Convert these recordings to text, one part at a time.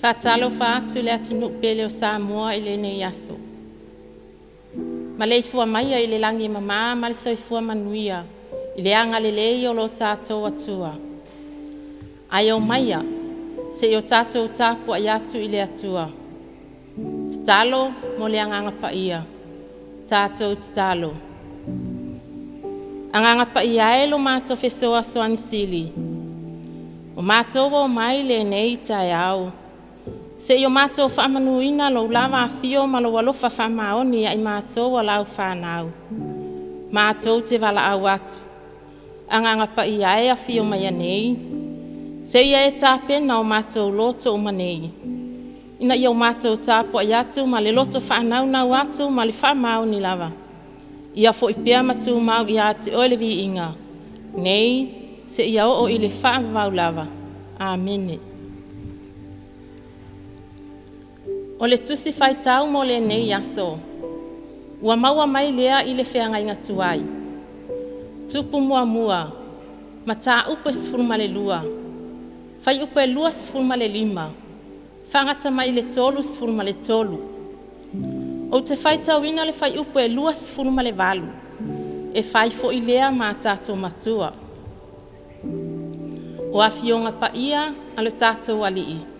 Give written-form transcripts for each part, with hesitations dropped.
Faatalofa atu le atunuu pele o Samoa i lenei aso. Maleifua maia i le lagi e mama ma le soifua manuia i le agalelei o lo tatou Atua. Ae omaia se i o tatou tapuai atu i le Atua. Tatalo mo le Agaga Paia. Tatou tatalo. Agaga Paia e lo matou fesoasoani sili, ua matou omai i lenei taeao se i o matou faamanuina Lou lava afio ma Lou alofa faamaoni ia i matou o Lau fanau. Matou te valaau atu, Agaga Paia e, afio maia nei, seia e tapena o matou loto uma nei, ina ia o matou tapuai atu ma le loto faanaunau atu ma le faamaoni lava, ia foi pea ma tumau ia te Oe le viiga, nei seia oo i le faavavau lava. Amene. O le Tusi Faitau mo lenei aso ua maua mai lea i le Feagaiga Tuai, Tupu muamua, Mataupu e 12, Fuaiupu e 25, faagata mai i le 33. Ou te faitauina le fuaiupu e 28, e fai foi lea ma tatou matua. O Afioga Paia a le tatou Alii,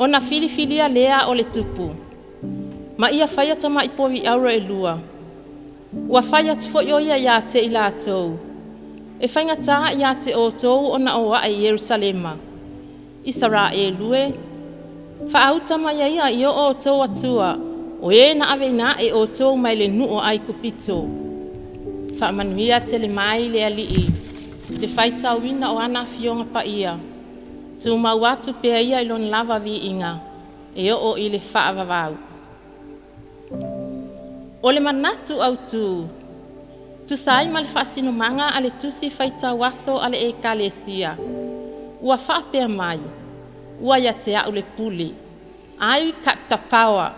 ona filifilia lea o le tupu, ma ia faia tamai povi auro e lua. Ua fai atu foi o ia ia te i latou, e faigata ia te outou ona o ae i Yerusalema, Isaraelu e, faauta maia ia i o outou Atua, o e na aveina ae outou mai le nuu o Aikupito. Faamanuia tele mai le Alii i le faitauina o ana Afioga Paia, tumau atu pea ia i lona lava viiga e oo i le faavavau. O le manatu autu, tusa ai ma le faasinomaga a le Tusi Faitau Aso a le Ekalesia, ua faapea mai, ua ia te au le pule, I got the power.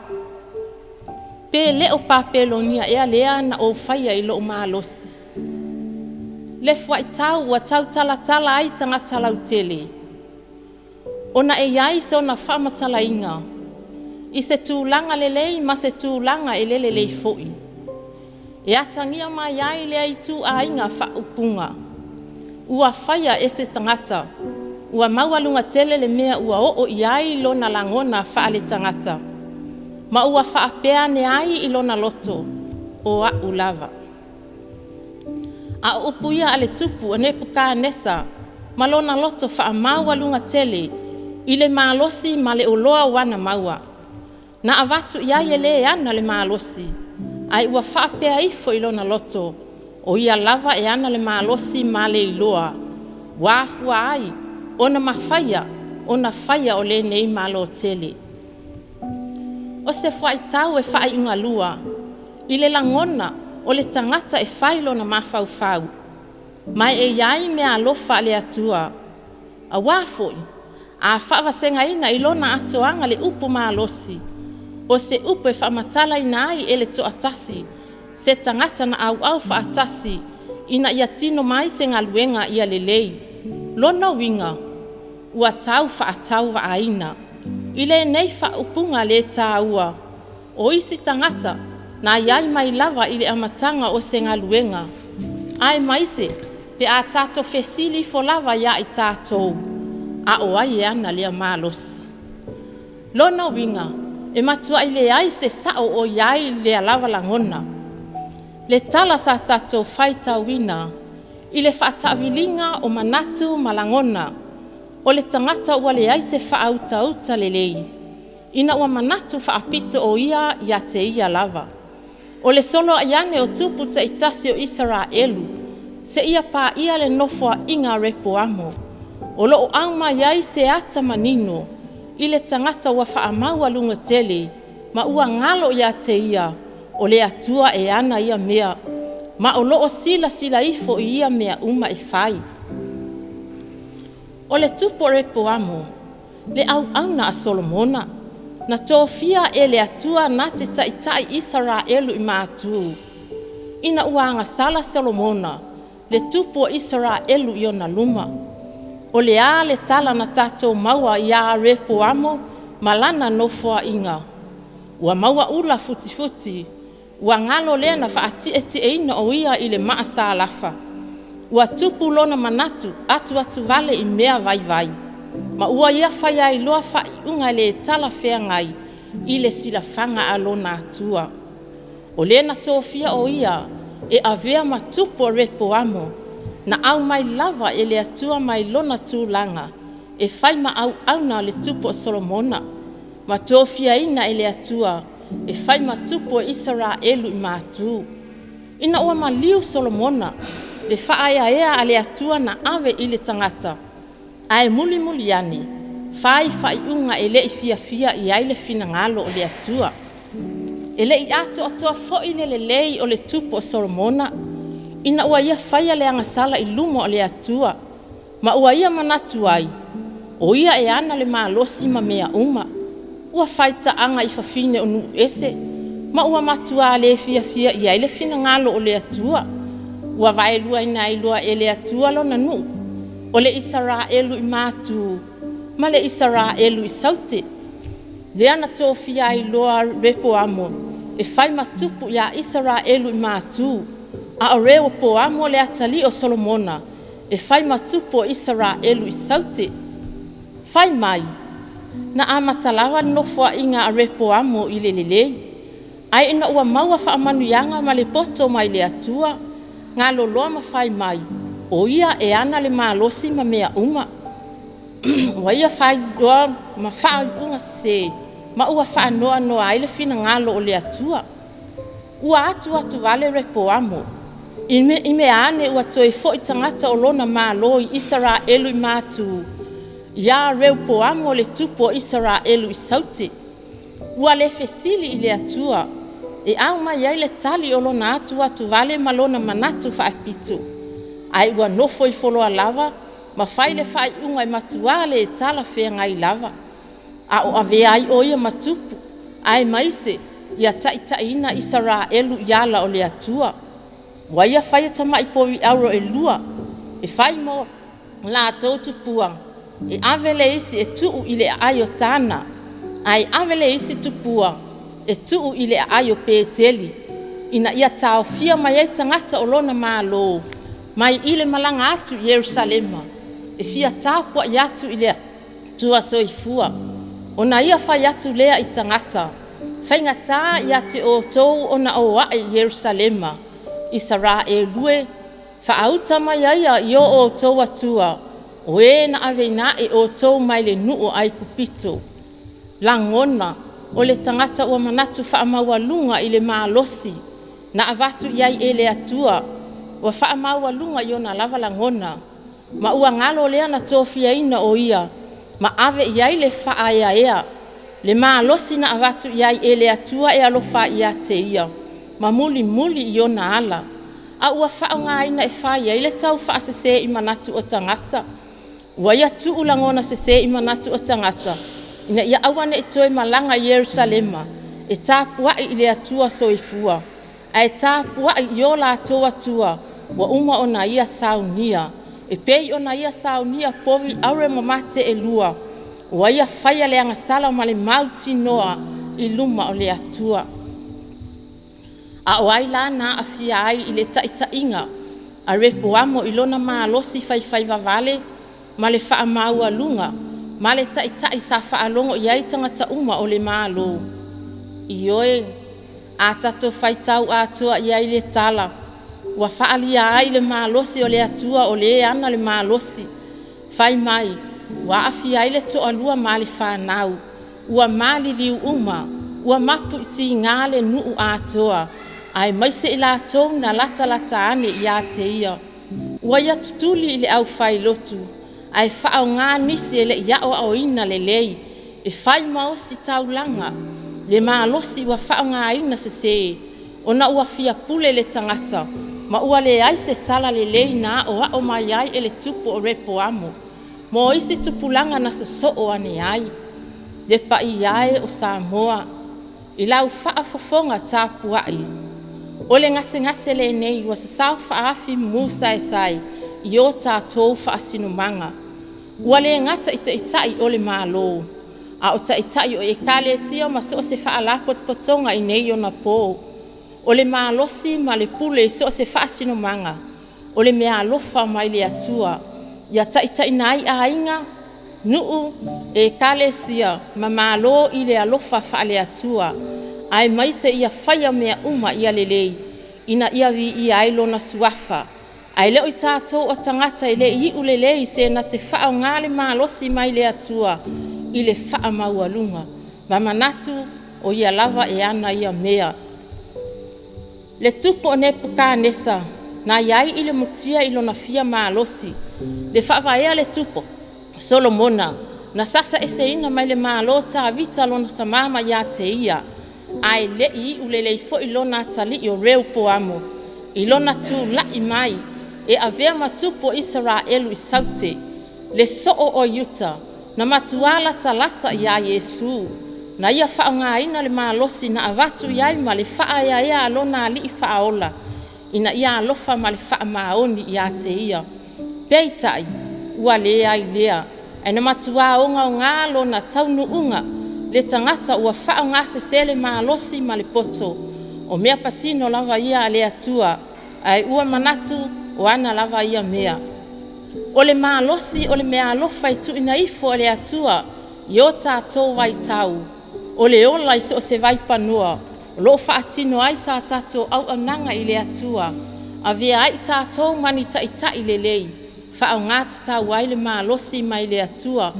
Pe le o Papelonia ea lea na ou faia i lou malosi? Le fuaitau ua tautalatala ai tagata lautele, ona e i ai sona faamatalaina i se tulaga lelei ma se tulaga e le lelei foi. E atagia mai ai lea ituaiga faaupuga ua faia e se tagata ua maualuga tele le mea ua oo i ai lona lagona faaletagata, ma ua faapea ane ai i lona loto, o a'u lava. A o upu ia a le tupu o Nepukatanesa ma lona loto faamaualuga tele i le malosi ma le oloa o ana maua, na avatu i ai e le ana le malosi, ae ua faapea ifo i lona loto, o ia lava e ana le malosi ma le iloa, ua afua ai ona mafaia ona faia o lenei Malo tele. O se fuaitau e faaiugalua i le lagona o le tagata e fai lona mafaufau, ma e i ai meaalofa a le Atua, aua foi a faavasegaina i lona atoaga le upu malosi, o se upu e faamatalaina ai e le toatasi se tagata na auau faatasi ina ia tino mai se galuega ia lelei. Lona uiga, ua tau faatauvaaina. I lenei faaupuga le taua, o isi tagata na i ai mai lava i le amataga o se galuega, aemaise pe a tatou fesili ifo lava ia i tatou, a o ai e ana lea malosi? Lona uiga, e matuai leai se sao o i ai i lea lava lagona. Le tala sa tatou faitauina i le faataaviliga o manatu ma lagona o le tagata ua leai se faautauta lelei, ina ua manatu faapito o ia ia te ia lava. O le soloai ane o tupu taitasi o Isaraelu seia paia le nofoaiga a Repoamo, o lo o aumai ai se ata manino i le tagata ua faamaualuga tele ma ua galo ia te ia o le Atua e ana ia mea, ma o lo o silasila ifo i ia mea uma e fai. O le tupu o Repoamo, le auauna a Solomona, na tofia e le Atua na te taitai Isaraelu i matu, ina ua agasala Solomona le tupu o Isaraelu i ona luma. O le a le tala na tatou maua ia Repoamo ma lana nofoaiga. Ua maua ula futifuti, ua galo lea na faatietieina o ia i le maa Salafa. Ua tupu lona manatu atuatuvale i mea vaivai, ma ua ia fai ai loa faaiuga le talafeagai i le silafaga a lona Atua. O le na tofia o ia e avea ma tupu o Repoamo, na aumai lava e le Atua mai lona tulaga e fai ma auauna a le tupu o Solomona, ma tofiaina e le Atua e fai ma tupu o Isaraelu i matu. Ina ua maliu Solomona, le faaeaea a le Atua na ave i le tagata, ae mulimuli ane fai faaiuga e le i fiafia i ai le finagalo o le Atua. E le i atoatoa foi le lelei o le tupu o Solomona ina ua ia faia le agasala i luma o le Atua, ma ua ia manatu ai, o ia e ana le malosi ma mea uma. Ua faitaaga i fafine o nuu ese, ma ua matua le fiafia i ai le finagalo o le Atua. Ua vaeluaina ai loa e le Atua lona nuu, o le Isaraelu i Matu ma le Isaraelu i Saute, lea na tofia ai loa Repoamo e fai ma tupu ia Isaraelu i Matu, a o Reopoamo le atalii o Solomona e fai ma tupu o Isaraelu i Saute. Fai mai, na amata lava le nofoaiga a Repoamo i le lelei, ae ina ua maua faamanuiaga ma le poto mai le Atua, galo loa ma fai mai, o ia e ana le malosi ma mea uma. Ua ia fai loa ma faaiuga sese, ma ua faanoanoa ai le finagalo o le Atua. Ua atuatuvale Repoamo, i mea ane ua toe foi tagata o lona malo i Isaraelu i matu ia Reupoamo le tupu o Isaraelu i Saute. Ua le fesili i le Atua e aumai ai le tali o lona atuatuvale ma lona manatu faapito, ae ua nofo ifo loa lava ma fai le faaiuga e matua le talafeagai lava, a o avea ai o ia ma tupu, aemaise ia taitaiina Isaraelu i ala o le Atua. Ua ia faia tamai povi auro e lua e fai mo latou tupua, e ave le isi e tuu i le aai o Tana, ae ave le isi tupua e tuu i le aai o Peteli, ina ia taofia mai ai tagata o lona malo mai i le malaga atu i Yerusalema e fia tapuai atu i le Atua Soifua. Ona ia fai atu lea i tagata, faigata ia te outou ona o ae i Yerusalema, Isaraelu e, faauta mai aia i o outou atua, o e na aveina ae outou mai le nuu o Aikupito. Lagona o le tagata ua manatu faamaualuga i le malosi na avatu i ai e le Atua, ua faamaualuga i ona lava lagona, ma ua galo lea na tofiaina o ia ma ave i ai le faaeaea, le malosi na avatu i ai e le Atua e alofa ia te ia ma mulimuli i ona ala, a ua faaaogaina e fai ai le taufaasese i manatu o tagata. Ua ia tuu lagona sese i manatu o tagata, ina ia aua ne i toe malaga i Yerusalema e tapuai i le Atua Soifua, ae tapuai i o latou atua ua uma ona ia saunia, e pei ona ia saunia povi auro ma mate e lua, ua ia faia le agasala ma le mautinoa i luma o le Atua. A o ai la na aafia ai i le taitaiga a Repoamo i lona malosi faifaivavale ma le faamaualuga ma le taitai sa faalogo i ai tagata uma o le Malo? Ioe, a tatou faitau atoa i ai le tala ua faaalia ai le malosi o le Atua o le ana le malosi. Fai mai ua aafia ai le toalua ma le fanau, ua maliliu uma, ua mapu i tiga le nuu atoa, aemaise i latou na latalata ane ia te ia. Ua ia tutuli i le aufailotu ae faaaoga nisi e le i aoaoina lelei e fai ma ositaulaga le malosi ua faaaogaina sese, ona ua fia pule le tagata ma ua leai se tala lelei na aoao mai ai e le tupu o Repoamo mo isi tupulaga na sosoo ane ai. Le paia e o Samoa, i lau faafofoga tapuai, o le gasegase lenei ua sasao faaafi musaesae i o tatou faasinomaga. Ua le gata i Taitai o le Malo, a o taitai o ekalesia ma so o se faalapotopotoga i nei ona po. O le malosi ma le pule i so o se faasinomaga, o le meaalofa mai le Atua, ia taitaiina ai aiga, nuu, ekalesia ma Malo i le alofa faale-Atua, aemaise ia faia mea uma ia lelei, ina ia viia ai Lona Suafa. Ae le o i tatou o tagata e le i iu lelei se na te faaaoga le malosi mai le Atua i le faamaualuga, ma manatu o Ia lava e ana ia mea. Le tupu o Nepukanesa na i ai i le mutia i lona fia malosi, le faavaea le tupu o Solomona, na sasa eseina mai le Malo o Tavita lona tama mai ia te ia, ae le i iu lelei foi lona atalii o Reupoamo i lona tulai mai e avea ma tupu o Isaraelu i Saute, le soo o Iuta, na matua latalata ia Iesu, na ia faaaogaina le malosi na avatu i ai ma le faaeaea a lona Alii Faaola ina ia alofa ma le faamaoni ia te ia. Peitai, ua leai lea, ae na matua ogaoga lona taunuuga, le tagata ua faaaoga le malosi ma le poto, o mea patino lava ia a le Atua, ae ua manatu o ana lava ia mea. O le malosi o le meaalofa e tuuina ifo e le Atua i o tatou vaitau, o le ola i so o se vaipanoa o lo o faatino ai sa tatou auaunaga i le Atua, avea ai i tatou ma ni taitai lelei, faaaoga tatau ai le malosi mai le Atua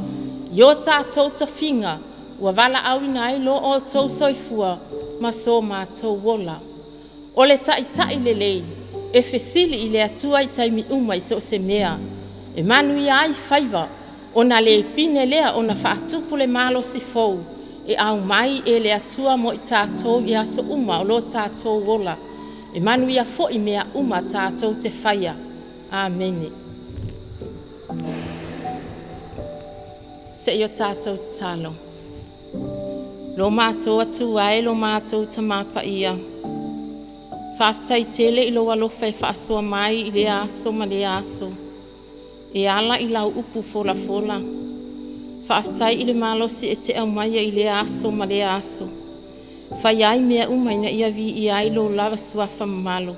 i o tatou tofiga ua valaauina ai lo outou soifua ma so matou ola. O le taitai lelei e fesili i le Atua i taimi uma i so o se mea e manuia ai faiva, ona le pine lea ona faatupu le malosi fou e aumai e le Atua mo i tatou i aso uma o lo tatou ola. E manuia foi mea uma tatou te faia. Amene. Se i o tatou tatalo. Lo matou Atua e, lo matou Tama Paia, faafetai tele i lou alofa e faasoa mai i lea aso ma lea aso, e ala i lau upu folafola. Faafetai i le malosi e te aumaia i lea aso ma lea aso, fai ai mea uma ina ia viia ai lou lava suafa mamalu.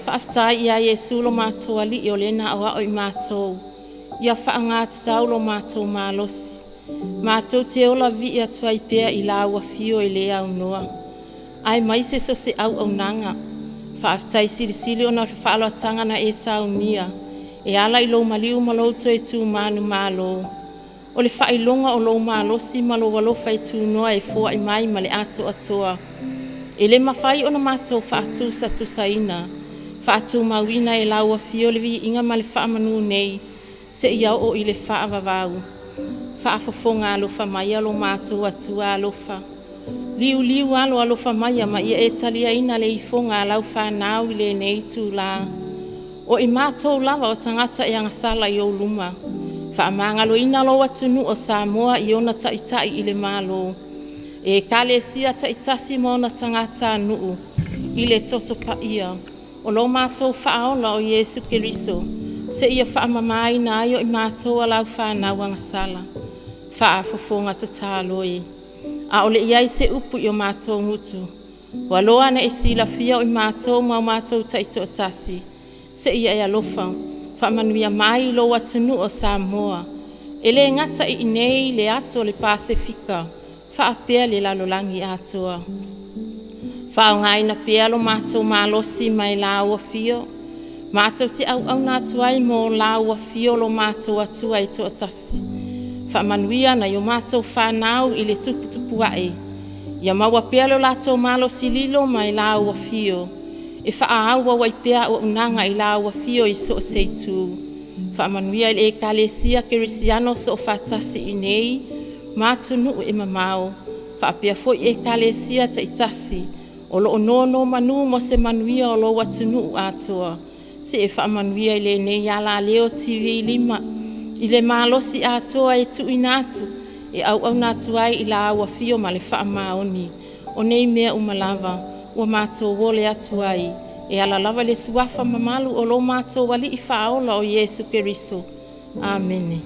Faafetai ia Iesu lo matou Alii o lea na aoao i matou, ia faaaoga tatau lo matou malosi, matou te ola vivii atu ai pea i lau afio e le aunoa, aemaise so o se auaunaga. Faafetai silisili ona o le faaaloataga na e saunia e ala i lou maliu ma lou toe tu manumalo. O le faailoga o lou malosi ma lou alofa e tunoa e foai mai ma le atoatoa. E le mafai ona matou faatusatusaina, faatumauina e lau afio le viiga ma le faamanu nei seia oo i le faavavau. Faafofoga alofa maia lo matou Atua alofa, liuliu alo alofa maia ma ia e taliaina le ifoga a lau fanau i lenei itula. O i matou lava o tagata e agasala i ou luma, faamagaloina lou atunuu o Samoa i ona taitai i le Malo, e ekalesia taitasi ma ona tagatanuu i le toto paia o lo matou Faaola o Iesu Keriso, seia faamamaina ai o i matou a lau fanau agasala. Faafofoga tatalo e, a o le i ai se upu i o matou gutu, ua loa ona e silafia o i matou ma o matou taitoatasi, seia e alofa faamanuia mai i lou atunuu o Samoa, e le gata i inei i le atu o le Pasefika, faapea le lalolagi atoa. Faaaogaina pea lo matou malosi mai lau afio, matou te auauna atu ai mo lau afio lo matou Atua e toatasi. Faamanuia nai o matou fanau i le tuputupu ae, ia maua pea lo latou malosi lilo mai lau afio, e faaauau ai pea auaunaga i lau afio i so o se itu. Faamanuia i le Ekalesia Kerisiano Soofaatasi i inei ma atunuu e mamao, faapea foi Ekalesia taitasi o lo o nonomanu mo se manuia o lou atunuu atoa. Se e faamanuia i lenei alaleo TV5 i le malosi atoa e tuuina atu e auauna atu ai i lau afio ma le faamaoni. O nei mea uma lava ua matou ole atu ai e ala lava i le suafa mamalu o lo matou Alii Faaola o Iesu Keriso. Amene.